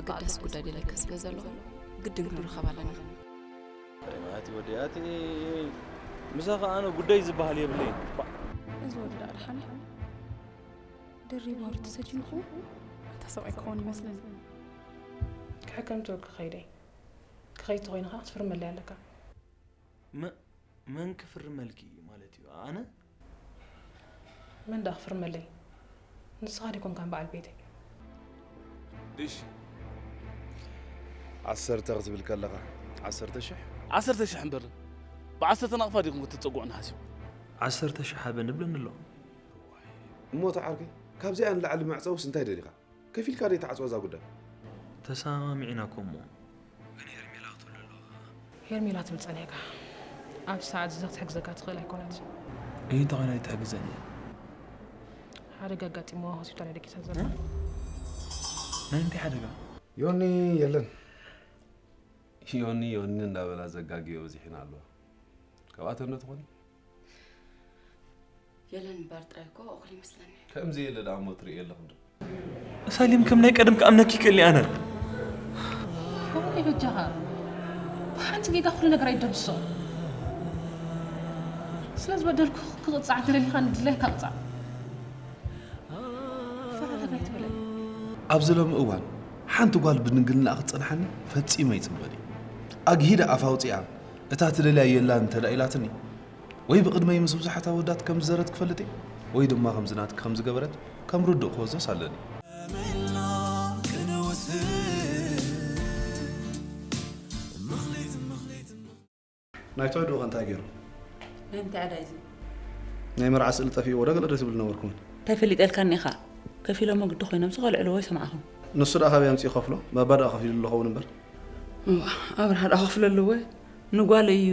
ኣገዳሲ ጉዳይ ደልየካ ስለ ዘለኹ ግድን ክንራኸብ ኣለና። ኣቲ ወዲ ኣቲ ምሳኻ ኣነ ጉዳይ ዝበሃል የብለይ። እዚ ወዲ ደኣ ደሓን ድሪብ ወርዲ ሰጂኑ ክኸውን ኣታ ሰብኣይ ክኸውን ይመስለኒ። ክሕከም ትብል ክኸይደይ ክኸይድ ተኾይኑ ከዓ ክትፍርመለይ ኣለካ። መን ክፍርመልኪ ማለት እዩ ኣነ? መን ደኣ ክፍርመለይ? ንስኻ ዲኮንካን በዓል ቤተይ? እሺ ዓሰርተ ክትብል ከለኻ ዓሰርተ ሽሕ? ዓሰርተ ሽሕ እምበር ብዓሰርተ ናቕፋ ዲኹም ክትፀጉዑና ሓሲብኩም? ዓሰርተ ሽሕ ሃበኒ ብለኒ ኣሎ። እሞ ተዓርከይ ካብዚኣ ንላዕሊ መዕፀውስ እንታይ ደሊኻ? ከፊልካ ደይ ተዓፅወ እዛ ጉዳይ? ተሰማሚዕና እኮ እሞ ግን ሄርሜላ ክትብሎ ኣለዋ። ሄርሜላ ትብል ፀኒሕካ ኣብዚ ሰዓት እዚ ክትሕግዘካ ትኽእል ኣይኮነትን። እንታይ ኮይና ኣይትሕግዘኒ? ሓደጋ ኣጋጢምዋ ሆስፒታል እያ ደቂሳ ዘላ። ናይ እንታይ ሓደጋ? ዮኒ የለን። ዮኒ ዮኒ እንዳበላ ዘጋግዮ በዚሕና ኣለዋ። ካብኣተን ዶ ትኾኒ? የለን እምበር ጥራይ እኮ እኹል ይመስለኒ። ከምዚ የለ ደኣ እሞ ትርእየ ኣለኹ ዶ? ሳሌም ከም ናይ ቀደም ክኣምነኪ ይክእል ኣነ። ከምኡ ከይበጃኻ ብሓንቲ ጌጋ ኩሉ ነገር ኣይደምስሶ። ስለ ዝበደልኩ ክቕጻዕ እንተደሊኻ ንድላይካ ቅጻዕ። ፈራረግ ኣይትበለኒ። ኣብዚ ሎሚ እዋን ሓንቲ ጓል ብድንግልናኣ ክትጸንሓኒ ፈጺመ ኣይጽበን እየ። ኣግሂደ ኣፍ ኣውጺኣ እታ ትደልያ የላን እንተ ደኣ ኢላትኒ ወይ ብቕድመይ ምስ ብዙሓት ኣወዳት ከም ዝዘረት ክፈልጥ እየ ወይ ድማ ከምዚ ናትኪ ከም ዝገበረት ከም ርዱእ ክወስዶስ ኣለኒ። ናይ ትዕድኡ ከ እንታይ ገይሩ? ናይ እንታይ ዕዳ እዩ እዚ? ናይ መርዓ ስእሊ ጠፊእዎ ዶ ገለ ዶ ትብል ነበርኩምን? እንታይ ፈሊጠልካኒ ኢኻ? ከፊሎሞ ግዲ ኮይኖምሲ ከልዕልዎ ይሰማዕኹም። ንሱ ደኣ ካበይ ኣምጺኡ ይኸፍሎ? ባባ ደኣ ከፊሉሉ ኸውን እምበር። እዋ ኣብርሃ ደኣ ከፍለሉ እወ ንጓል እዩ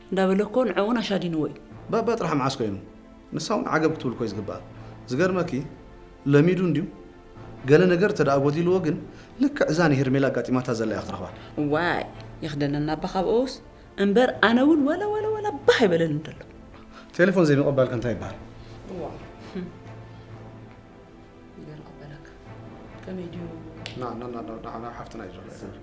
እንዳበለ እኮ ንዕኡ እውን ኣሻዲንዎ እዩ። ባባ ጥራሕ መዓስ ኮይኑ? ንሳ እውን ዓገብ ክትብል እኮ እዩ ዝግብኣ። ዝገርመኪ ለሚዱ እንድዩ ገለ ነገር እንተ ደኣ ጎዲልዎ ግን ልክዕ እዛ ንሄርሜላ ኣጋጢማታ ዘላ እያ ክትረኽባ። እዋይ ይኽደነና ኣባ ካብኡስ እምበር ኣነ እውን ዋላ ዋላ ዋላ ባህ ኣይበለንን ዘሎ። ቴሌፎን ዘይምቕባልኪ እንታይ ይበሃል? እዋ ይገርም ክበለካ ከመይ ድዩ? ና ና ና ና ና ሓፍትና እዩ ዘሎ።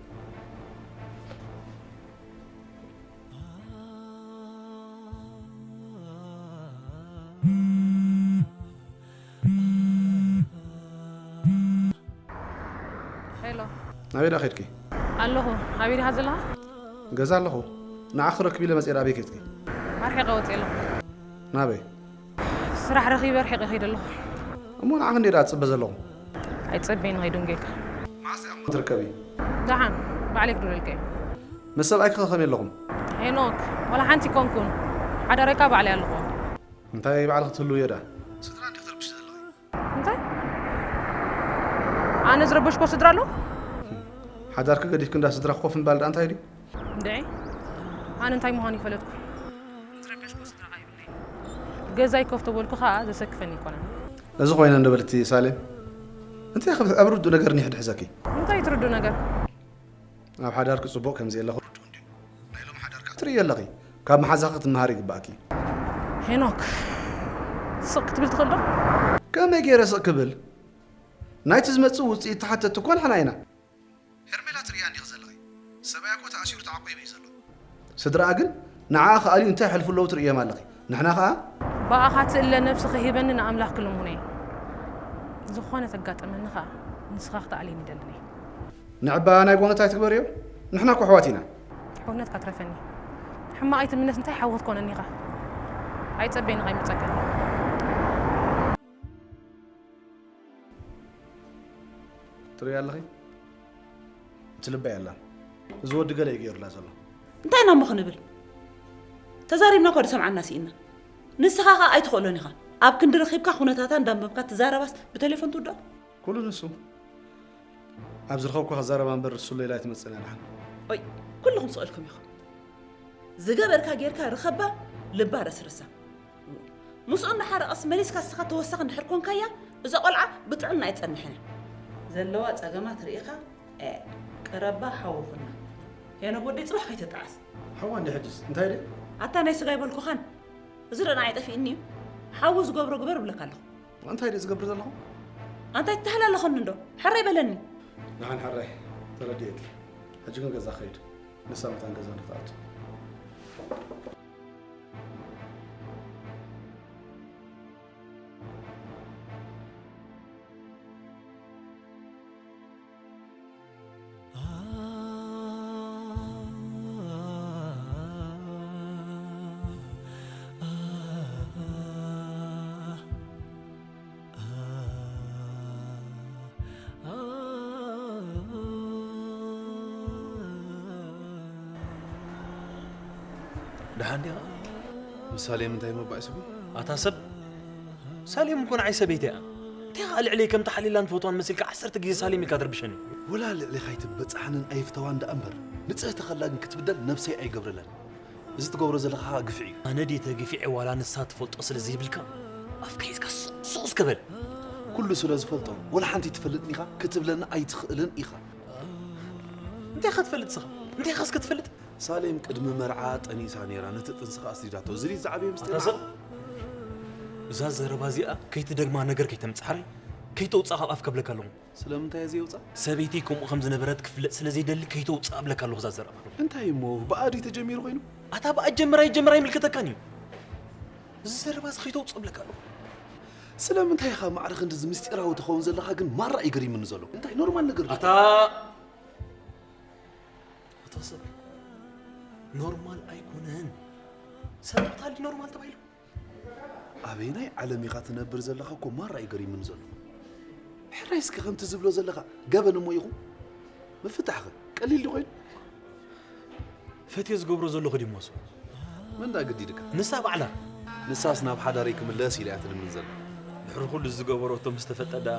ሄሎ ናበይ ደኣ ከድኪ? ኣለኹ። ኣበይ ዲኻ ዘለኻ? ገዛ ኣለኹ። ንዓኺ ክረክብ ኢለ መፅየ። ኣበይ ከድኪ? ኣርሒቐ ወፅየ ኣለኹ። ናበይ? ስራሕ ረኺበ ኣርሒቐ ከይደ ኣለኹ። እሞ ንዓኺ እንድየ ደኣ ዝፅበ ዘለኹ። ኣይፀበይን ከይደንጉየካ። መዓስ ኢኻ እሞ ትርከቢ? ደሓን ባዕለይ ክድውለልካ እየ። ምስ ሰብኣይኪ ኸ ከመይ ኣለኹም? ሄኖክ ዋላ ሓንቲ ኣይኮንኩን። ሓዳረይ ከኣ ባዕለይ ኣለኹ። እንታይ ባዕልኺ ትህልውዮ ደኣ? ስድራ እንዲኺ ትርብሺ ዘለኺ። እንታይ? ኣነ ዝረበሽኮ ስድራ ኣሎ? ሓዳርኪ ገዲፍኪ እንዳ ስድራኺ ኮፍ ምባል ደኣ እንታይ ድዩ? እንድዒ ኣነ እንታይ ምዃን ይፈለጥኩ። ዝረበሽኮ ስድራ ከ የብለይን። ገዛይ ኮፍ ተበልኩ ከኣ ዘሰክፈኒ ኣይኮነን። እዚ ኮይነ እንዶ በልቲ ሳሌም። እንታይ ኢኺ ኣብ ርዱእ ነገር እንድየ ሕድሕዘኪ? እንታይ እቲ ርዱእ ነገር? ኣብ ሓዳርኪ ጽቡቕ ከም ዘየለኺ ርዱእ እንድዩ። ናይ ሎሚ ሓዳር ከኣ ትርእዮ ኣለኺ። ካብ መሓዛኺ ክትመሃሪ ይግባኣኪ። ሄኖክ ስቕ ክትብል ትኽእል ዶ? ከመይ ገይረ ስቕ ክብል? ናይቲ ዝመጽእ ውጽኢት ተሓተትቲ እኮ ንሕና ኢና። ሄርሜላ ትርእያ እንዲኺ ዘለኺ። ሰብኣያ እኮ ተኣሲሩ ተዓቂቡ እዩ ዘሎ። ስድራኣ ግን ንዓኣ ክኣልዩ እንታይ የሕልፉ ኣለዉ ትርእዮም ኣለኺ። ንሕና ኸኣ ብኣኻ ትእለ ነብስኺ ሂበኒ ንኣምላኽ ክልምኖ እየ። ዝኾነ ተጋጠመኒ ኸኣ ንስኻ ክትኣልየኒ ይደልን እየ። ንዕባ ናይ ጎነታ ኣይትግበርዮ። ንሕና እኮ ኣሕዋት ኢና። ሕውነትካ ትረፈኒ። ሕማቕ ኣይትምነስ እንታይ ሓዊ ክትኮነኒ ኢኻ። ኣይጸበይን ኢኻ ይምጸካ። ትርእያ ኣለኺ? እቲ ልባ የላን። እዚ ወዲ ገለ እዩ ገይሩላ ዘሎ። እንታይ ኢና እሞ ክንብል? ተዛሪብና እኳ ዝሰምዓና ስኢንና። ንስኻ ኸኣ ኣይትኽእሎን ኢኻ። ኣብ ክንዲ ረኺብካ ኩነታታ እንዳንበብካ ትዛረባስ ብቴሌፎን ትውድኦ? ኩሉ ንሱ። ኣብ ዝረኸብኩ ክዛረባ እምበር ንሱ ሌላ ኣይትመጽእን እያ ደሓን። ኦይ፣ ኩልኹም ስቕ ኢልኩም ኢኹም። ዝገበርካ ጌርካ ርኸባ፣ ልባ ረስርሳ። ምስኡ እናሓረቐስ መሊስካ ንስኻ ተወሳኺ እንድሕር ኮንካያ፣ እዛ ቖልዓ ብጥዕና ኣይትጸንሕን እያ። ዘለዋ ጸገማት ርኢኻ፣ ኤእ፣ ቅረባ ሓዊ ኩና። ሄኖክ ወደይ ጽባሕ ከይትጠዓስ። ሓዋ እንዲ ሕጅስ እንታይ ድዩ? ኣታ ናይ ስጋ ኣይበልኩኻን። እዚ ዶ ንዓይ ጠፊእኒ እዩ? ሓዊ ዝገብሮ ግበር እብለካ ኣለኹ። እንታይ ድየ ዝገብር ዘለኹ? ኣንታ ኣይትተሃላለኸኒ እንዶ። ሕራይ በለኒ። ደሓን ሕራይ። ተረዲኤኪ። ሕጂ ግን ገዛ ኸይድ። ንሳ መታን ገዛ ንኽትኣቱ። ደሓን ዲኻ? ምስ ሳሌም እንታይ ምባእስኩም? ኣታ ሰብ፣ ሳሌም እኮ ንዓይ ሰበይቲ እያ። እንታይ ኸኣ ልዕለይ ከም ተሓሊላን ፈትዋን መሲልካ ዓሰርተ ግዜ ሳሌም ኢልካ ትርብሸኒ? ወላ ልዕሌኻ ኣይትበጻሓንን ኣይፍተዋን ደኣ እምበር፣ ንጽህቲ ከላ ግን ክትብደል ነብሰይ ኣይገብረለን። እዚ ትገብሮ ዘለኻ ግፍዒ እዩ። ኣነ ድየ ተግፊዐ ዋላ ንሳ ትፈልጦ ስለ ዘይብልካ ኣፍካ ሒዝካ ሱቕ ሱቕ እስከ በል። ኩሉ ስለ ዝፈልጦ ወላ ሓንቲ ትፈልጥን ኢኻ ክትብለኒ ኣይትኽእልን ኢኻ። እንታይ ኢኻ ትፈልጥ ንስኻ? እንታይ ኢኻ እስከ ትፈልጥ? ሳሌም ቅድሚ መርዓ ጠኒሳ ነይራ፣ ነቲ ጥንስኻ ኣስዲዳቶ። እዚ ድዩ ዝዓበየ ምስጢር? ኣታ ሰብ፣ እዛ ዘረባ እዚኣ ከይትደግማ ነገር ከይተምጽሓለይ ከይተውጽኣ ካብ ኣፍ ከብለካ ኣለኹ። ስለምንታይ እዚ የውጻእ? ሰበይተይ ከምኡ ከም ዝነበረት ክፍለጥ ስለ ዘይደሊ ከይተውጽኣ እብለካ ኣለኹ እዛ ዘረባ። እንታይ እሞ ብኣዲ ተጀሚሩ ኮይኑ? ኣታ ብኣ ጀምር ኣይጀምር ኣይምልከተካን እዩ። እዚ ዘረባ እዚ ከይተውጽኦ እብለካ ኣለኹ። ስለምንታይ ኢኻ ማዕረ ክንድዚ ምስጢራዊ ትኸውን ዘለኻ ግን ማራ እዩ ገሪምኒ ዘሎ። እንታይ ኖርማል ነገር ድዩ? ኣታ ኣታ ሰብ ኖርማል ኣይኮነን። ሰብ ምቕታል ድዩ ኖርማል ተባሂሉ? ኣበየናይ ዓለም ኢኻ ትነብር ዘለኻ እኮ ማራ እዩ ገሪምኒ ዘሎ። ሕራይ እስከ ከምቲ ዝብሎ ዘለኻ ገበን እሞ ይኹን ምፍታሕኸ ቀሊል ድዩ ኮይኑ? ፈትየ ዝገብሮ ዘለኹ ድዩ እሞ እሱ? መን ዳ ገዲድካ? ንሳ ባዕላ። ንሳስ ናብ ሓዳረይ ክምለስ ኢላ እያ ትልምን ዘላ። ድሕሪ ኩሉ እዚ ዝገበረቶ ምስ ተፈጠ ዳ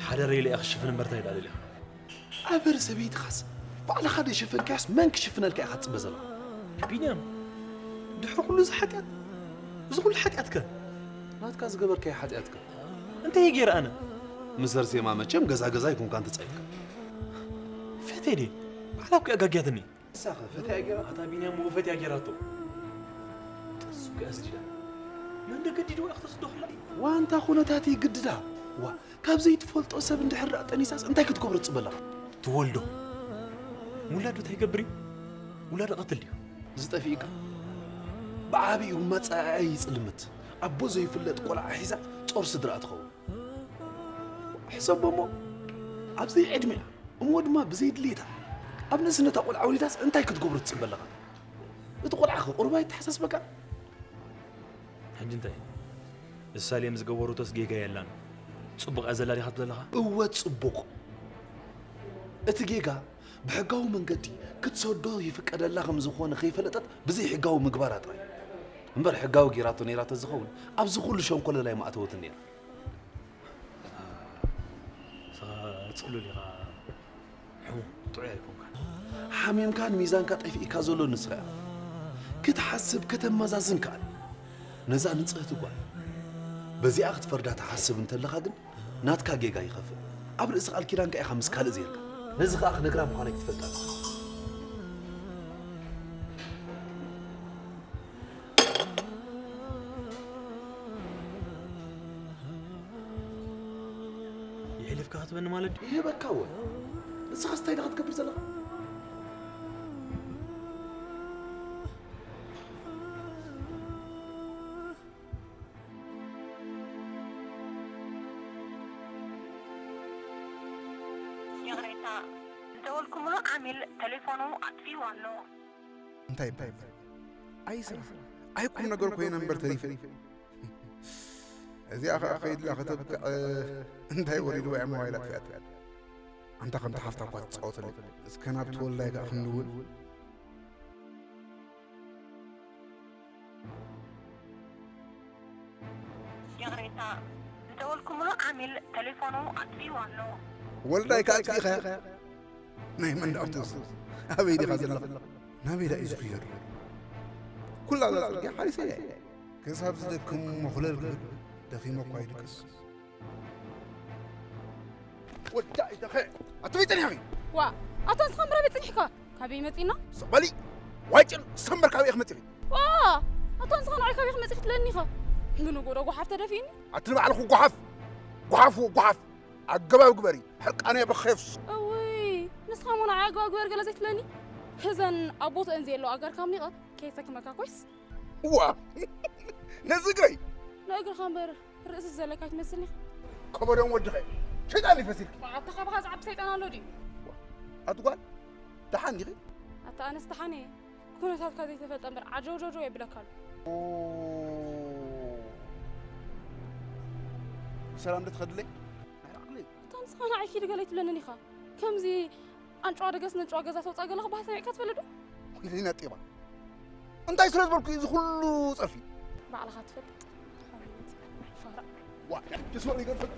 ሓዳረይ ኢላ እያ ክሽፍን እምበር እንታይ ኢላ ደሊኻ? ኣበር ሰበይትኻስ ባዕልኻ ደይሸፈንካያስ መን ክሽፍነልካ ኢኻ ትጽበ ዘለኻ? ቢንያም፣ ድሕሪ ኩሉ እዚ ሓጢኣት፣ እዚ ኩሉ ሓጢኣትከ? ናትካ ዝገበርካዮ ሓጢኣትከ? እንታይ እየ ገይረ ኣነ? ምስ ኣርሴማ መቸም ገዛ ገዛ ኣይኮንካን ተጻይትካ። ፈትየ ድየ? ባዕላ እኮ እያ ኣጋግያትኒ። ንሳኸ ፈትያ እያ ገይራ? ኣታ ቢንያም እሞ ፈትያ ገይራቶ። ጥንሱ እኮ እያ ኣስዲዳ። መን ዶ ገዲድዋ እያ ክተስዶ ከላ? ዋንታ ኩነታት ይግድዳ። ዋ፣ ካብ ዘይትፈልጦ ሰብ እንድሕር ደኣ ጠኒሳስ እንታይ ክትገብሮ ትጽበ ኣለኻ? ትወልዶ። ውላዱ እንታይ ይገብር እዩ? ውላዱ ቀትል ድዩ? ዝጠፍእካ ብዓቢኡ መጻኢኣ ይጽልምት። ኣቦ ዘይፍለጥ ቆልዓ ሒዛ ጾር ስድራኣ ትኸውን። ሕሰቦ እሞ ኣብ ዘይዕድሚኣ እሞ ድማ ብዘይድሌታ ኣብ ንእስነታ ቆልዓ ወሊዳስ እንታይ ክትገብሮ ትጽበ ኣለኻ? እቲ ቆልዓኸ ቁሩብ ኣይተሓሳስበካን? ሕጂ እንታይ? እዚ ሳሌም ዝገበረቶስ ጌጋ የላን። ጽቡቕ እያ ዘላ ዲኻ ትብል ዘለኻ? እወ ጽቡቕ። እቲ ጌጋ ብሕጋዊ መንገዲ ክትሰዶ ይፍቀደላ ከም ዝኾነ ከይፈለጠት ብዘይ ሕጋዊ ምግባራ ጥራይ። እምበር ሕጋዊ ጌራቶ ነይራ ተዝኸውን ኣብዚ ኩሉ ሸንኮለል ኣይምኣተወትን ነይራ። ንስኻ ጽሉል ኢኻ። ሕሙ ጥዑይ ኣይኮንካን። ሓሚምካን ሚዛንካ ጠፊእካ ዘሎ ንስኻ ኢኻ። ክትሓስብ ከተመዛዝን ከኣል። ነዛ ንጽህቲ ጓል በዚኣ ክትፈርዳ ትሓስብ እንተለኻ ግን ናትካ ጌጋ ይኸፍእ። ኣብ ርእሲ ቃል ኪዳንካ ኢኻ ምስ ካልእ ዜርካ። ነዚ ከኣ ክነግራ ምዃነይ ክትፈልጣ ኣለካ። የሕልፍካ ክትበኒ ማለት ድዩ? ይህበካ እወ። ንስኻስ እንታይ ኢኻ ክትገብር ዘለኻ? ይቕሬታ፣ ዝደወልኩምሉ ዓሚል ቴሌፎኑ ኣጥፊኡ ኣሎ። እንታይ ይበሃል? ኣይ ስራሕ፣ ኣይ ቁም ነገር ኮይነ እምበር ተሪፈ። እዚኣ ኸኣ ከይድላ ከተብቅዕ እንታይ ወሪድዋ እያ ሞባይላ ኣጥፊኣታ። ኣንታ ከምታ ሓፍታ እኳ ትጻወተለይ። እስከ ናብ ተወልዳይ ከኣ ክንድውል። ይቕሬታ፣ ዝደወልኩምሉ ዓሚል ቴሌፎኑ ኣጥፊኡ ኣሎ። ወልዳይ ከኣ ኣጥፊእኻያ? ናይ መን ደኣ ትወስድ? ኣበይ ዲኻ ዘለኻ? ናበይ ደኣ እዩ ዝኽየዱ? ኩላ እዛ ጽርግያ ሓሪሰያ እየ። ክሳብ ዝደክም እሞ ኩለል ክብል ደኺመ እኳ ይድቅስ። ወዳ ኢተኸ ኣትበይ ጸኒሕኺ? ዋ፣ ኣታ ንስኻ እምበር ኣበይ ጸኒሕካ? ካበይ መጺና? ስቕ በሊ። ዋይ ጭን ሰምበር ካበይ ኢኺ መጺኺ? ዋ፣ ኣታ ንስኻ ንዓይ ካበይ ኢኺ መጺኺ ትብለኒ ኢኻ? ብንጎዶ ጓሓፍ ተደፊእኒ? ኣቲ ንባዕልኹ ጓሓፍ። ጓሓፍ፣ ጓሓፍ። ኣገባብ ግበሪ። ሕርቃነይ ብኸፍስ። እውይ፣ ንስኻ ሞ ንዓይ ኣግባብ ግበር ገለ ዘይትብለኒ? እዘን ኣብ ቦትአን ዘየለዋ ኣጋርካ ኣምሊቐ ከየሰክመካ ኮይስ? ዋ ነዚ እግረይ ንእግርኻ እምበር ርእሲ ዘለካ ኣይትመስልኒ። ከበዶም ወድኸ ሸይጣን ይፈሲልኪ። ኣታ ካባኻ ዝዓቢ ሰይጣን ኣሎ ድዩ? ኣቲ ጓል ደሓን ዲኺ? ኣታ ኣነስ ደሓን እየ። ኩነታትካ ዘይተፈልጠ እምበር ዓጀውጀውጀው የብለካ ኣሎ። ብሰላም ዶ ትኸድለይ? ናይ ዓቕለይ እታ ንስኻ ንዓይ ኪድ ገለ ኣይትብለንን ኢኻ። ከምዚ ኣንጭዋ ደገስ ነንጭዋ ገዛ ተውፃእ ገለ ክበሃል ሰሚዕካ ትፈልጥ ዶ? ወይለይ ናጤባ እንታይ ስለ ዝበልኩ እዩ እዚ ኩሉ ፀርፊ? ባዕልኻ ትፈልጥ። ፋራ። ዋ ትስማዕ ይገርፈል።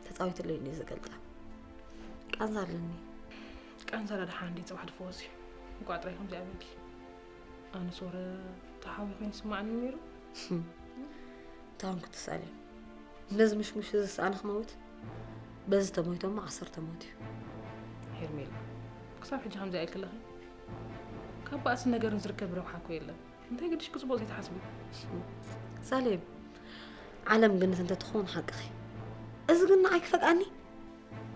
ተፃዊትለይ እንዲ ዝገልጣ ቃንዛ ኣለኒ። ቃንዛ ደሓን እንዲ ፅባሕ ድፈወስ እዩ። እንኳ ጥራይ ከምዚኣ በልኪ። ኣነስ ወረ ተሓዊ ኮይኑ ይስማዓኒ ነይሩ። እንታይ ኮንኩ ትሳልዮ? ነዚ ምሽሙሽ እዝስ ኣነ ክመውት? በዚ ተሞይቶ እሞ ዓሰርተ ሞት እዩ። ሄርሜላ፣ ክሳብ ሕጂ ከምዚ ኢልኪ ኣለኺ? ካብ ባእስን ነገርን ዝርከብ ረብሓ እኮ የለን። እንታይ ገዲሽኪ ጽቡቕ ዘይትሓስቢ? ሳሌም፣ ዓለም ገነት እንተትኸውን ሓቅኺ። እዚ ግን ንዓይ ክፈቅኣኒ?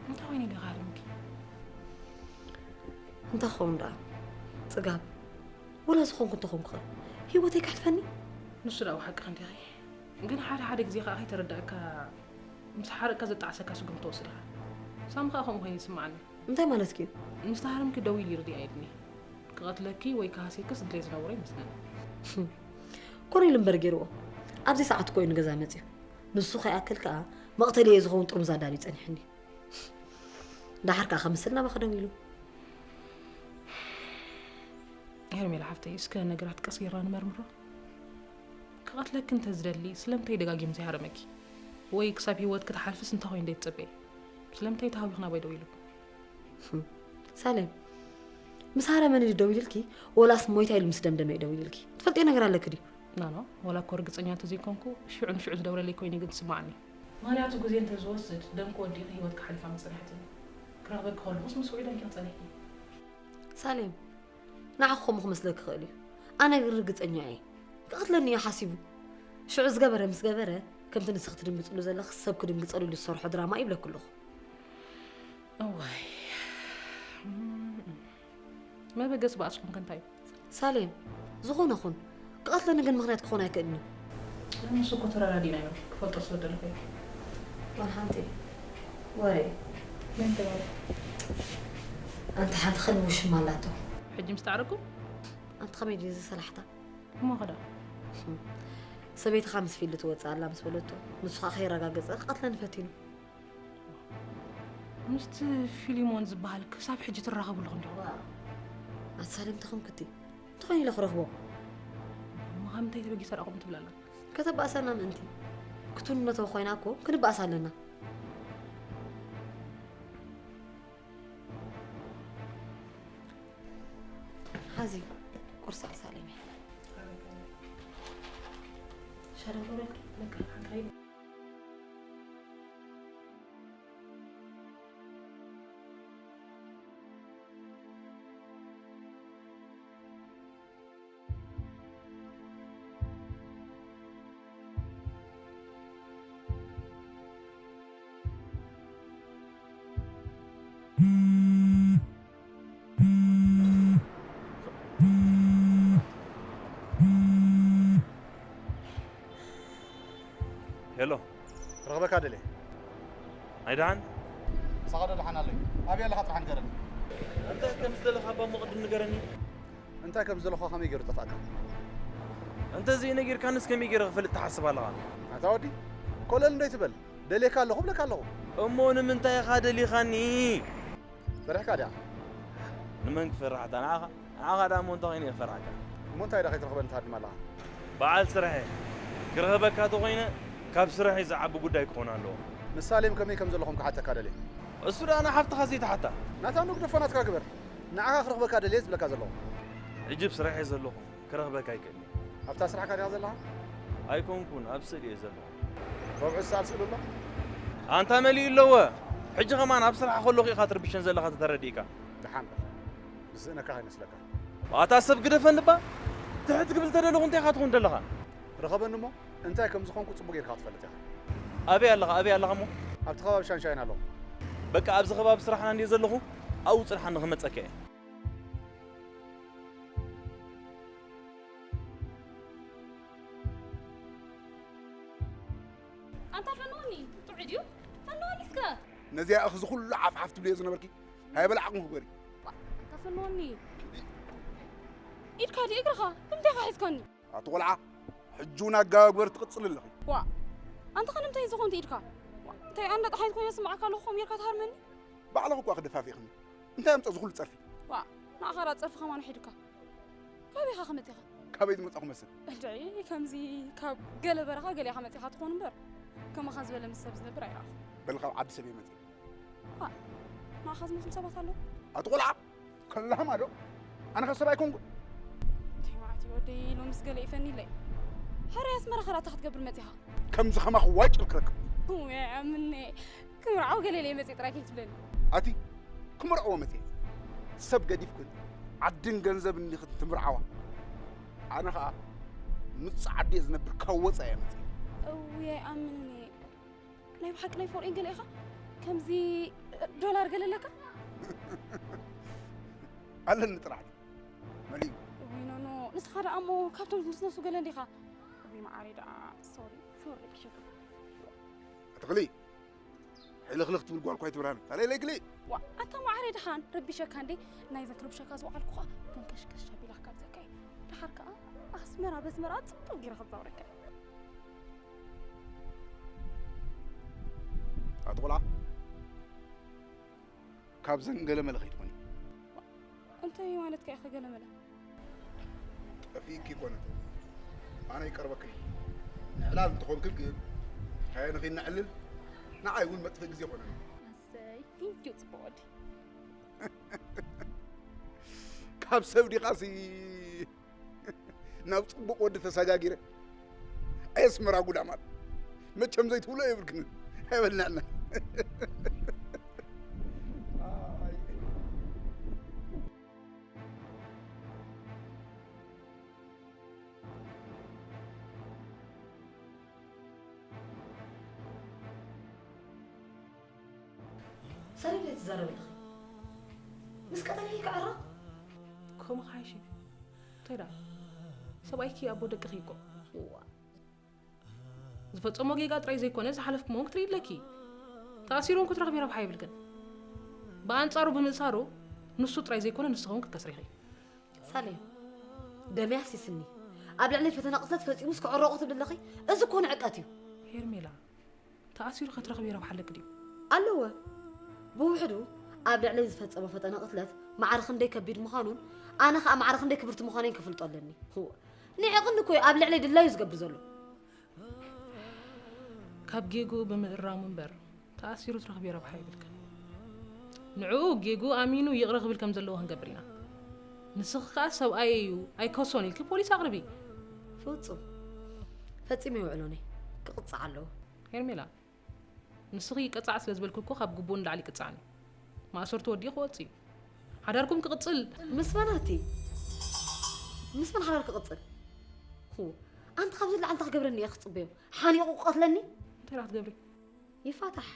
እንታይ ኮይነ ኢለ ክሃርምኪ? እንታይ ክኸውን ደኣ? ጽጋብ፣ ወላ ዝኾንኩ እንተኾንኩ ኸ ህይወተይ ከሕልፈኒ? ንሱ ደኣ ሓቅኺ እንዲኺ። ግን ሓደ ሓደ ግዜ ከኣ ከይተረዳእካ ምስ ሓረቕካ ዘጣዕሰካ ስጉምቲ ትወስድ ኢኻ። ሳሚ ከኣ ከምኡ ኮይኑ ይስምዓኒ። እንታይ ማለትኪ እዩ? ምስ ተሃረምኪ ደው ኢሉ ይርድኣ ኢልኒ። ክቐትለኪ ወይ ክሃስየኪ ዝድለየ ዝነበሮ ይመስለኒ። ኮነ ኢሉ እምበር ገይርዎ። ኣብዚ ሰዓት እኮ እዩ ንገዛ መጺኡ። ንሱ ከይኣክል ከኣ መቕተሊ እየ ዝኸውን ጥርሙዝ ኣዳልዩ ጸኒሑኒ። ደሓር ከኣ ከምስል ናባኺ ደው ኢሉ። ሄርሜላ ሓፍተይ፣ እስከ ነገራት ቀስ ጌርና ንመርምሮ። ክቐትለኪ እንተ ዝደሊ ስለምንታይ ደጋጊሙ ዘይሃረመኪ? ወይ ክሳብ ህይወት ክትሓልፍስ እንታይ ኮይኑ ደይ ትጽበይ? ስለምንታይ ተሃዊኽ ናባይ ደው ኢሉ? ሳሌም፣ ምስ ሃረመኒ ድዩ ደው ኢልልኪ ወላስ ሞይታ ኢሉ ምስ ደምደመ እዩ ደው ኢልልኪ? ትፈልጥዮ ነገር ኣለኪ ድዩ? ናኖ፣ ወላ እኮ ርግጸኛ እንተዘይኮንኩ ሽዑ ንሽዑ ዝደውለለይ ኮይኑ ግን ትስምዓኒ። ምኽንያቱ ግዜ እንተዝወስድ ደም ክወዲእኺ ህይወት ክሓልፋ ምጸንሐትን። ክረኽበኪ ከለኹስ ምስ ውዒ ደንኪ ክጸኒሕኪ። ሳሌም፣ ንዓኺ ከምኡ ክመስለኪ ይኽእል እዩ። ኣነ ግን ርግጸኛ እየ። ክቐትለኒ እዩ ሓሲቡ። ሽዑ ዝገበረ ምስ ገበረ፣ ከምቲ ንስኺ ትድንግጽሉ ዘለኺ ሰብ ክድንግጸሉ ኢሉ ዝሰርሖ ድራማ እዩ ይብለኪ ኣለኹ። እዋይ። መበገሲ ባእስኹም ከ እንታይ እዩ? ሳሌም፣ ዝኾነ ኹን፣ ክቐትለኒ ግን ምኽንያት ክኾን ኣይክእልን እዩ። ንሱ እኮ ተረዳዲእና ኢና ክፈልጦ ስለ ደለኹ እየ። ዋላ ሓንቲ ወረ። መን ተባለ? ኣንቲ ሓንቲ ከልቢ ውሽማ ኣላቶ። ሕጂ ምስ ተዓረኩም? ኣንቲ ከመይ ድዩ ዝሰላሕታ? እሞ ኸዳ? ሰበይትኻ ምስ ፊልድ ትወፅእ ኣላ ምስ በለቶ፣ ንሱ ኸዓ ከይረጋገፀ ክቐትለኒ ፈቲኑ። ምስቲ ፊሊሞን ዝበሃል ክሳብ ሕጂ ትራኸቡ ኣለኹም ዶ? ኣቲ ሳሌም ተኸምክቲ እንተኾይኑ ኢለ ክረኽቦ። እሞ ካብ ምንታይ ተበጊሰ ራእኹም ትብል ኣላ? ከተባእሰና ምእንቲ ክትውንነቶ ኮይና እኮ ክንባእስ ኣለና። ሓዚ ቁርሲ ክሳለሚ ሸረፍ በልኪ በቃ ሓንቲ ኣይደሓን? ምሳኻ ዶ ደሓን ኣሎ እዩ? ኣበይ ኣለኻ ጥራሕ ንገረኒ። እንታይ ከም ዝደለኻ እባ እሞ ቅድም ንገረኒ። እንታይ ከም ዝደለኻ ከመይ ገይሩ ጠፍኣካ? እንተዘይነጊርካንስ ከመይ ገይረ ክፈልጥ ትሓስብ ኣለኻ? ኣታ ወዲ፣ ኮለል እንዶ ኣይትበል። ደልየካ ኣለኹ እብለካ ኣለኹ። እሞ ንምንታይ ኢኻ ደሊኻኒ? ፈሪሕካ ድያ? ንመን ክፈርሓታ ንዓኻ? ንዓኻ ደኣ እሞ እንታይ ኮይነ እየ ክፈርሓካ? እሞ እንታይ ደኣ ከይትረኽበኒ ትሃድም ኣለኻ? በዓል ስርሐይ ክረኽበካ ተኾይነ ካብ ስርሐይ ዝዓቢ ጉዳይ ክኾን ኣለዎ። ምስ ሳሌም ከመይ ከም ዘለኹም ክሓተካ ደልየ። እሱ ደኣ ንሓፍትኻ ዘይትሓታ። ናታ ንግደፎ ናትካ ግበር። ንዓኻ ክረኽበካ ደልየ ዝብለካ ዘለኹ። ሕጂ ብስርሐይ ዘለኹ ክረኽበካ ኣይክእልን እየ። ኣብታ ስራሕካ ዲኻ ዘለኻ? ኣይኮንኩን፣ ኣብ ስእሊ እየ ዘለኹ። ረብዑ ዝሰኣል ስእሊ ኣሎ? ኣንታ መሊኡ ኣለወ። ሕጂ ከማን ኣብ ስራሕ ከለኹ ኢኻ ትርብሸን ዘለኻ ተተረዲእካ። ደሓን በል። ዝስእነካ ከይመስለካ። ኣታ ሰብ ግደፈኒ እባ። ትሕት ክብል ተደለኹ እንታይ ኢኻ ትኹን ዘለኻ? ርኸበኒ እሞ እንታይ ከም ዝኾንኩ ጽቡቕ ጌርካ ክትፈልጥ ኢኻ። ኣበይ ኣለኻ? ኣበይ ኣለኻ እሞ? ኣብቲ ከባቢ ሻንሻይን ኣለኹ። በቃ ኣብዚ ከባቢ ስራሕና እንድየ ዘለኹ፣ ኣብኡ ጽንሓኒ ክመጸካ እየ። ኣንታ ፈንወኒ፣ ጥዑይ ድዩ? ፈንወኒ እስከ። ነዚኣ እኽዚ ኩሉ ዓፍዓፍ ትብልዮ ዝነበርኪ፣ ሃይ በል ዓቕሚ ግበሪ። ኣንታ ፈንወኒ። ኢድካ ድዩ እግርኻ? ብምንታይ ኢኻ ሒዝካኒ? ኣቲ ቆልዓ፣ ሕጂ እውን ኣጋባግበር ትቕጽል ኣለኺ። ዋ፣ ኣንታ ኸ ንምንታይ ዝኾንት ኢድካ? ዋ፣ እንታይ ኣንዳ ጠሓይት ኮይነ ስምዓካ ኣለኹ፣ ከምኡ ጌርካ ትሃርመኒ? ባዕልኺ እኳ ክደፋፊእኽኒ። እንታይ ኣምጸ ዝኹሉ ጸርፊ? ዋ፣ ንዓኻ ደኣ ጸርፊ ከማን ሒዱካ። ካበይ ኢኻ ክመጽእ ኢኻ? ካበይ ዝመጻኹ መስል? እንድዒ፣ ከምዚ ካብ ገለ በረኻ ገሊኻ መጺኻ ትኾን እምበር፣ ከማኻ ዝበለ ምስ ሰብ ዝነብር ኣይረኣኹ። በል ካብ ዓዲ ሰብ እየ መጺእ። ዋ፣ ንዓኻ ዝመስሉ ሰባት ኣለዉ? ኣቲ ቆልዓ፣ ከላህማ ዶ? ኣነ ኸ ሰብ ኣይኮንኩን። እንታይ መዓት እዩ ወደይ፣ ሎምስ ገለ ይፈኒለይ። ሕራይ ኣስመራ ኸ ደኣ እንታይ ክትገብር መጺኻ? ከምዚ ኸማኺ ዋጭ ኢልክረክብ። ወይ ኣምኔ፣ ክምርዓው ገለ ኢለ መጺእ ጥራይ ከይትብለኒ። ኣቲ ክምርዓዎ መጺእ። ሰብ ገዲፍክን ዓድን ገንዘብን ኢኽን ትምርዓዋ። ኣነ ኸኣ ምጽእ ዓዲ እየ ዝነብር፣ ካብ ወጻኢ እየ መጺእ። እውይ ኣይኣምንን እየ። ናይ ብሓቂ ናይ ፎሬን ገለ ኢኻ? ከምዚ ዶላር ገለ ኣለካ? ኣለኒ ጥራሕ ድዩ? መሊኡ። እውይ ኖኖ፣ ንስኻ ደኣ እሞ ካብቶም ዝንስነሱ ገለ እንዲኻ። እውይ መዓረይ ደኣ፣ ሶሪ፣ ሶሪ ረቢሸካ። ኣትኽሊ፣ ሕልኽልኽ ትብል ጓል እኳ ኣይትብርሃን። ታዲያ ለይግሊ። ዋ፣ ኣታ መዓረይ ደሓን ረቢሸካ እንዴ? ናይዘን ክርብሸካ ዝወዓልኩ ኸኣ መንከሽከሽ ኣቢላ ክጋብዘካ እየ። ደሓር ከኣ ኣስመራ በስመራ ጽቡቕ ገይረ ክዛውረካ እየ። ኣቲ ቆልዓ፣ ካብ ዘን ገለመለ ከይትኾኒ። እንታይ ማለትካ ኢኻ ገለመለ? ጠፊእኪ ይኮነት። ኣነ ይቀርበክን። ንዕላል እንተኾንክን ግን፣ ካየ ንኺድ ነዕልል፣ ንዓይ እውን መጥፍኢ ግዜ ኮነኒ። ኣሰይ፣ thank you ጽቡቕ ወዲ። ካብ ሰብ ዲኻሲ ናብ ጽቡቕ ወዲ ተሰጋጊረ። ኣይ ኣስመራ ጉዳማት። መቸም ዘይትብሎ የብልክን። ኣይበልናዕና። ኣይ። ሰሪር እየ ትዛረቢ ኣለኺ። ምስ ቀጠልያ ክዕረቕ? ከምኡ ክሓይሽ እዩ። እንታይ ደኣ? ሰብኣይኪ ኣቦ ደቅኺ እኮ። እዋ። ዝፈጸሞ ጌጋ ጥራይ ዘይኮነ ዝሓለፍክሞ እውን ክትርኢ ኣለኪ። ተኣሲሩ እውን ክትረኽቢ ረብሓ የብልክን። ብኣንጻሩ ብምእሳሩ ንሱ ጥራይ ዘይኮነ ንስኺ እውን ክትከስሪ ኢኺ። ሳሌም፣ ደመይ ኣፍሲስኒ። ኣብ ልዕለይ ፈተና ቅትለት ፈጺሙስ ክዕረቑ ትብሊ ኣለኺ? እዚ እኮ ንዕቀት እዩ። ሄርሜላ፣ ተኣሲሩ ከትረኽብዮ ረብሓ ኣለኪ ድዩ? ኣለወ። ብውሕዱ ኣብ ልዕለይ ዝፈጸሞ ፈተነ ቅትለት ማዕረ ክንደይ ከቢድ ምዃኑን ኣነ ኸኣ ማዕረ ክንደይ ክብርቲ ምዃነይን ክፍልጦ ኣለኒ። ህወ፣ ንዕቕኒ እኮ እዩ ኣብ ልዕለይ ድላዩ ዝገብር ዘሎ። ካብ ጌግኡ ብምእራሙ እምበር ተኣሲሩ ትረኽብዮ ረብሓ የብልክን። ንዕኡ ጌግኡ ኣሚኑ ይቕረ ክብል ከም ዘለዎ ክንገብር ኢና። ንስኺ ከኣ ሰብኣየይ እዩ ኣይከሶን ኢልኪ ፖሊስ ኣቕርቢ። ፍጹም ፈጺመ ይውዕሎነይ ክቕጻዕ ኣለዎ። ሄርሜላ፣ ንስኺ ይቀጻዕ ስለ ዝበልኩ እኮ ካብ ግቡኡ ንላዕሊ ይቅጻዕኒ። ማእሰርቱ ወዲኡ ክወጽእ እዩ። ሓዳርኩም ክቕጽል። ምስ መን ኣቲ? ምስ መን ሓዳር ክቕጽል? ሁ፣ ኣንቲ ካብዚ ንላዕሊ እንታይ ክገብረኒ እየ ክጽበዮ? ሓኒቑ ክቐትለኒ? እንታይ ደኣ ክትገብሪ? ይፋታሕ።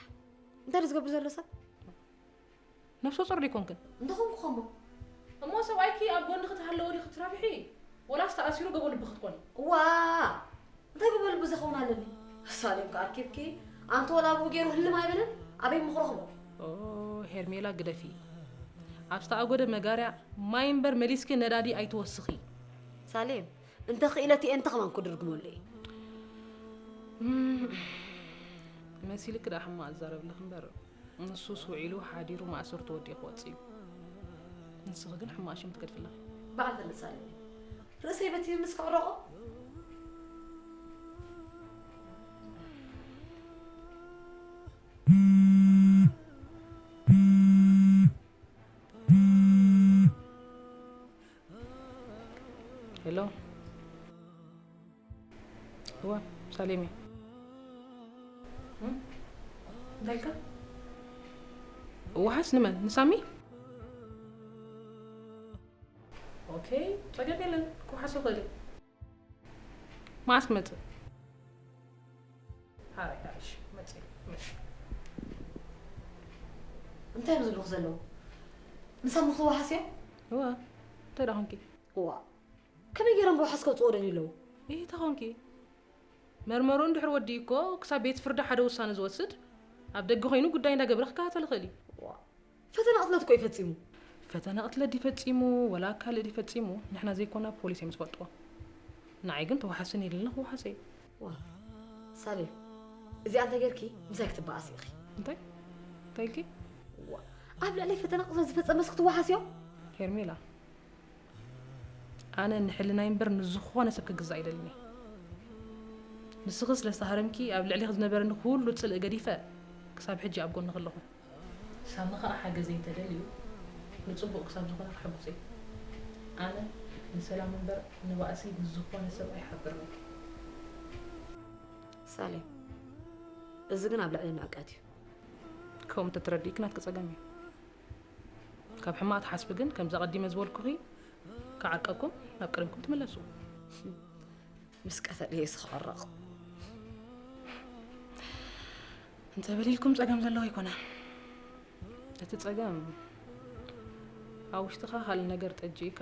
እንታይ ደኣ ዝገብር ዘሎ ሰብ? ነፍሰ ጾር ዶ ኣይኮንክን? እንተኾንኩ ኸሞ? እሞ ሰብኣይኪ ኣብ ጎንኺ ተሃለወ ዲኺ ትረብሒ? ወላስ ተኣሲሩ ገቦ ልቢ ክትኮኒ? እዋ! እንታይ ገቦ ልቢ ዝኸውን ኣለኒ? ሳሌም ከኣ ኣርኪብኪ፣ ኣንተ ወላ ኣብኡ ገይሩ ህልም ኣይበለን? ኣበይ ምኽረኽቦ? ኦ ሄርሜላ ግደፊ። ኣብ ዝተኣጎደ መጋርያ ማይ እምበር መሊስኪ ነዳዲ ኣይትወስኺ። ሳሌም፣ እንተ ክኢለት እየ እንተ ከማን ክድርግመሉ እየ። እም፣ መሲልኪ ደኣ ሕማቕ ዝዛረብ ኣለኺ እምበር ንሱስ ውዒሉ ሓዲሩ ማእሰርቱ ወዲኡ ክወጽእ እዩ። ንስኺ ግን ሕማቕ ሽም ትገድፊ ኣለኺ። በዓል ተምሳሌ ርእሰይ በቲሩ ምስ ክዕረቖ ሄሎ እዋ ሳሌም እየ። እም? እንታይ ኢልካ? ዋሓስ ንመን ንሳሚ? ኦኬ ጸገም የለን ክወሓስ ይኽእል እዩ። መዓስ ክመጽእ? ሓራይ ሓሪሽ መጽእ መጽእ እንታይ እዮም ዝብሉኽ ዘለዉ? ንሳሚ ክትወሓስ እዮም? እዋ እንታይ ደኣ ኾንኪ? እዋ ከመይ ገይሮም ብውሓስ ከውፅኦ ደልዩ ኣለዉ? ይህ ተኾንኪ መርመሩ እንድሕር ወዲኡ እኮ ክሳብ ቤት ፍርዲ ሓደ ውሳነ ዝወስድ ኣብ ደገ ኮይኑ ጉዳይ እንዳገበረ ክከታተል ይኽእል እዩ። ፈተና ቅትለት እኮ ይፈፂሙ። ፈተና ቅትለት ይፈፂሙ ወላ ካልእ ይፈፂሙ ንሕና ዘይኮና ፖሊስ እዮም ዝፈልጥዎ። ንዓይ ግን ተወሓስን ኢልልና ክወሓሰ እዩ። ዋ ሳሌም እዚኣ እንተጌርኪ ምሳይ ክትበኣሲ ኢኺ። እንታይ እንታይ ኢልኪ? ዋ ኣብ ልዕለይ ፈተና ቅትለት ዝፈፀመስ ክትወሓስዮ? ሄርሜላ ኣነ ንሕልናይ እምበር ንዝኾነ ሰብ ክግዛእ ኣይደልን እየ። ንስኺ ስለ ዝተሃረምኪ ኣብ ልዕሌኺ ዝነበረኒ ኩሉ ጽልኢ ገዲፈ ክሳብ ሕጂ ኣብ ጎንኺ ኣለኹ። ሳሚ ኸኣ ሓገዘይ እንተደልዩ ንጽቡቕ ክሳብ ዝኾነ ክሕግዞ እየ። ኣነ ንሰላም እምበር ንባእሲ ንዝኾነ ሰብ ኣይሓብርን እየ። ሳሌም እዚ ግን ኣብ ልዕሊ ንዕቀት እዩ። ከምኡ እንተትረዲእኪ ናትኪ ጸገም እዩ። ካብ ሕማቕ ትሓስቢ ግን ከምዚ ኣቐዲመ ዝበልኩኺ ክዓርቀኩም ናብ ቀደምኩም ትምለሱ። ምስ ቀተልየስ ክዕረቕ። እንተበል ኢልኩም ጸገም ዘለዎ ኣይኮነን። እቲ ጸገም ኣብ ውሽጥኻ ካልእ ነገር ጠጂእካ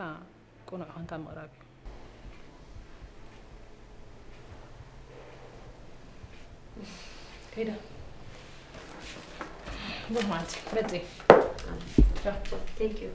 ቅኑዕ ኾንካ ምቕራብ እዩ። ከይደ ብሩኽ መዓልቲ መፅእ። Thank you።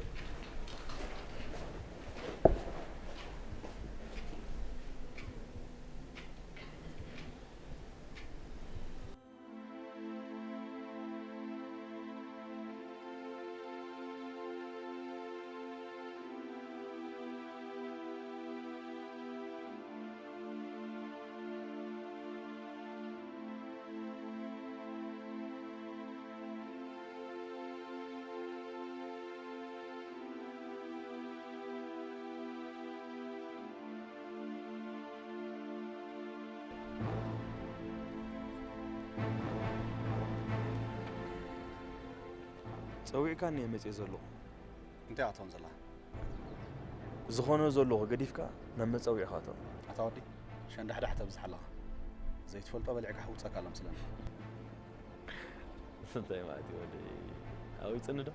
ጸዊዕካኒ እየ መጽየ ዘለኹ። እንታይ ኢኻ ትኸውን ዘለኻ? ዝኾነ ዘለኹ ገዲፍካ ናብ መጸውዒኻ እቶ። ኣታ ወዲ፣ ሸንዳሕዳሕ ተብዝሕ ኣለኻ። ዘይትፈልጦ በሊዕካ ሕውጸካ ኣሎ መስለኒ። እንታይ ማለት እዩ ወደይ? ኣዊጽኒ ዶ?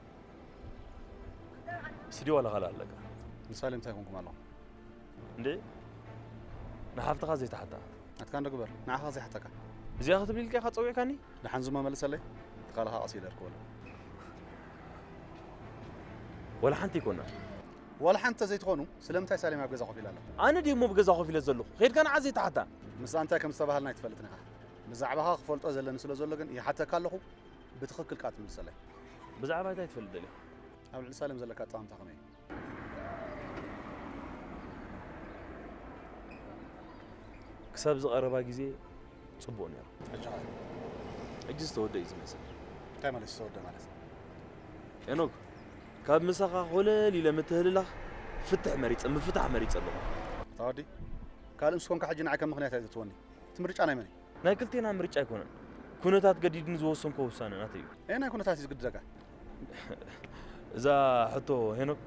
ስድዮ ዋላ ካልእ ኣለካ? ንሳሌም እንታይ ኮንኩም ኣለኹም? እንዴ ንሓፍትኻ ዘይትሓታ። ናትካ እንዶ ግበር፣ ንዓኻ ዘይሓተካ። እዚኣ ክትብል ኢልካ ኢኻ ጸዊዕካኒ? ደሓን ዝሞ መልሰለይ፣ እቲ ካልኻ ቀስ ኢለ እርክበሉ። ወላ ሓንቲ ኣይኮና። ወላ ሓንቲ ተዘይትኾኑ፣ ስለምንታይ ሳሌም ኣብ ገዛ ኮፍ ኢላ ኣላ? ኣነ ድየ እሞ ብገዛ ኮፍ ኢለ ዘለኹ? ኸይድካ ንዓ ዘይትሓታ። ምስኣ እንታይ ከም ዝተባሃልና ኣይትፈልጥን ኢኻ። ብዛዕባኻ ክፈልጦ ዘለኒ ስለ ዘሎ ግን ይሓተካ ኣለኹ፣ ብትኽክል ከኣ ትምልሰለይ። ብዛዕባ እንታይ ትፈልጥ ደሊኻ? ኣብ ልዕሊ ሳሌም ዘለካ ኣጠማምታ ከመይ እዩ? ክሳብ ዝቐረባ ግዜ ጽቡቕ ነይሩ። ሕጂ ኸ? ሕጂ ዝተወደ እዩ ዝመስል። እንታይ ማለት ዝተወደ ማለት? ሄኖክ፣ ካብ ምሳኻ ኮለል ኢለ ምትህልላኽ ፍትሕ መሪጸ፣ ምፍታሕ መሪጸ ኣለኹ። ኣታ ወዲ፣ ካልእ ምስ ኮንካ ሕጂ ንዓይ ከም ምኽንያት ኣይተትወኒ። እቲ ምርጫ ናይ መን እዩ? ናይ ክልቴና ምርጫ ኣይኮነን። ኩነታት ገዲድኒ ዝወሰንኮ ውሳነ ናተይ እዩ። ኣየናይ ኩነታት እዩ ዝግድደካ? እዛ ሕቶ ሄኖክ፣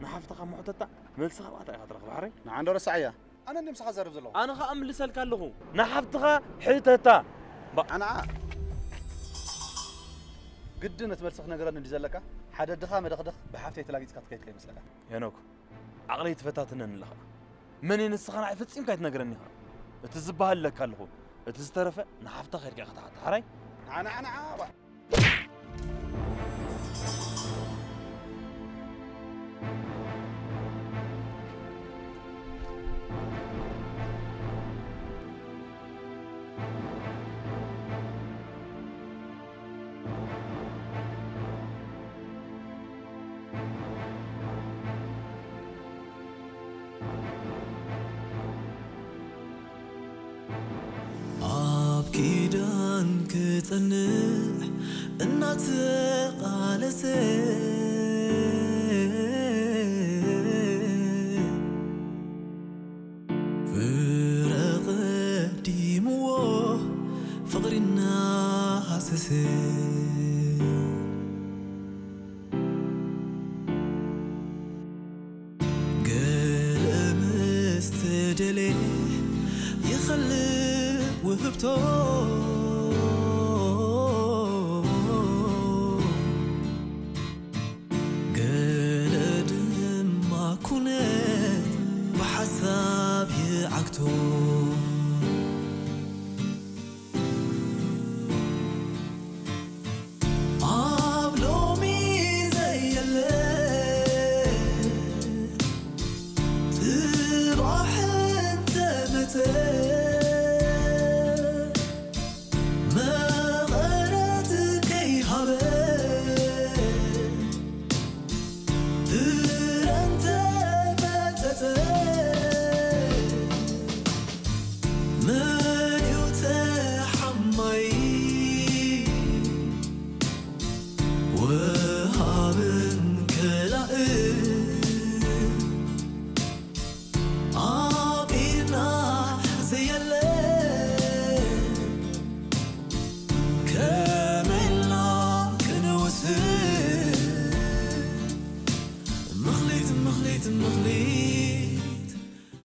ንሓፍትኻ እሞ ሕተታ፣ መልሲ ካብኣ ኢኻ ትረኽባ፣ ሕራይ? ንዓ እንዶ ረስዓያ። ኣነ እንድየ ምሳኻ ዝዛረብ ዘለኹ። ኣነ ኸኣ እምልሰልካ ኣለኹ። ንሓፍትኻ ሕተታ። ባ- ኣንዓ ግድን እቲ መልሲ ክነግረኒ እንድዩ ዘለካ፣ ሓደ ድኻ መደኽደኽ ብሓፍተይ ተላጊጽካ ትከይድ ከይመስለካ። ሄኖክ፣ ዓቕለይ ትፈታትነኒ ኣለኻ። መን እየ ንስኻ ንዓይ ፈጺምካ ኣይትነግረኒ ኢኻ። እቲ ዝበሃል ኢለካ ኣለኹ። እቲ ዝተረፈ ንሓፍታ ኸይድካ ኢኻ ትሓታ። ሕራይ? ንዓ፣ ንዓ፣ ንዓ፣ ባ- ኪዳን ክጸንዕ እናተቓለሰ፣ ፍረ ቀዲምዎ ፍቕሪ እናሃሰሰ፣ ገለ ምስ ተደልየ ይኸልእ ውህብቶ። ገለ ድማ ኩነት ብሓሳብ ይዓግቶ። ኣብ ሎሚ ዘየለ ጽባሕ እንተመጸ፣ መቐረት ከይሃበ ፍረ እንተመጸጸ፣ መ-